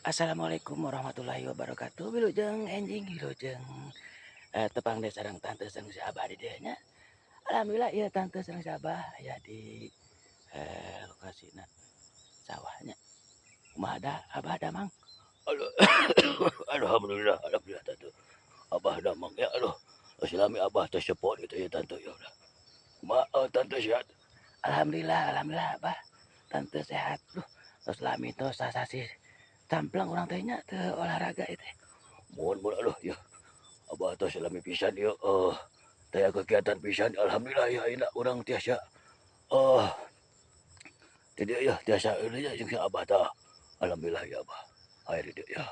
Assalamualaikum warahmatullahi wabarakatuh. Wilujeng enjing, wilujeng tepang deui sareng tante sareng si Abah di dieu nya. Alhamdulillah ieu tante sareng si Abah aya di lokasina sawahnya. Kumaha da Abah damang? Aduh, alhamdulillah, alhamdulillah, tante. Abah damang ya, aduh. Selami Abah teh support gitu ya, tante, ya udah. Kumaha tante sehat? Alhamdulillah, alhamdulillah Abah. Tante sehat. Duh, tos lami tos sasasih camplang urang teh nya teu olahraga ieu teh. Mohon mohon, aduh ya. Abah teh selami pisan ya, taya kegiatan pisan, alhamdulillah ya, ayeuna urang tiasa di dieu ya, tiasa ieu ya jeung si Abah tah. Alhamdulillah ya Abah. Aya di dieu ya.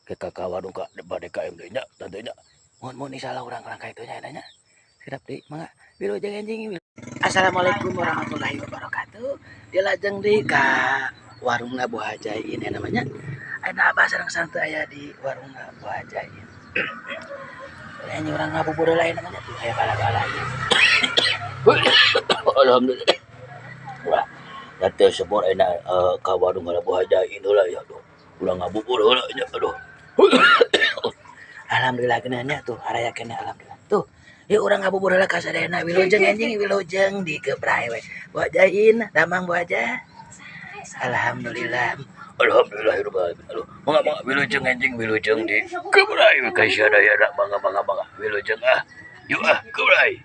Kita ka warung ka bade ka deui nya, tante nya. Mohon mohon, insyaallah urang ka itu nya nya. Siap deui, mangga. Wilujeng enjing. Assalamualaikum warahmatullahi wabarakatuh. Dilajeng deui ka warungna Bu Hajain ya namanya. Ayeuna Abah sareng santu aya di warungna Bu Hajain. Ini urang ngabubur lain namanya tuh aya bala-bala ieu. Alhamdulillah. Wah, tante sepor enak ka warung Bu Hajain heula ya, aduh. Urang ngabubur heula nya, aduh. Alhamdulillah nya tuh araya keneh, alhamdulillah. Tuh, yuk urang ngabubur heula ka sadayana. Wilujeng enjing, wilujeng di gebray we. Bu Hajain, damang Bu Haja? Alhamdulillah. Alhamdulillahirabbil alamin. Aduh, mangga mangga, wilujeng enjing, wilujeng di gebray we ka sadayana, mangga mangga mangga. Wilujeng ah. Yuk ah, gebray.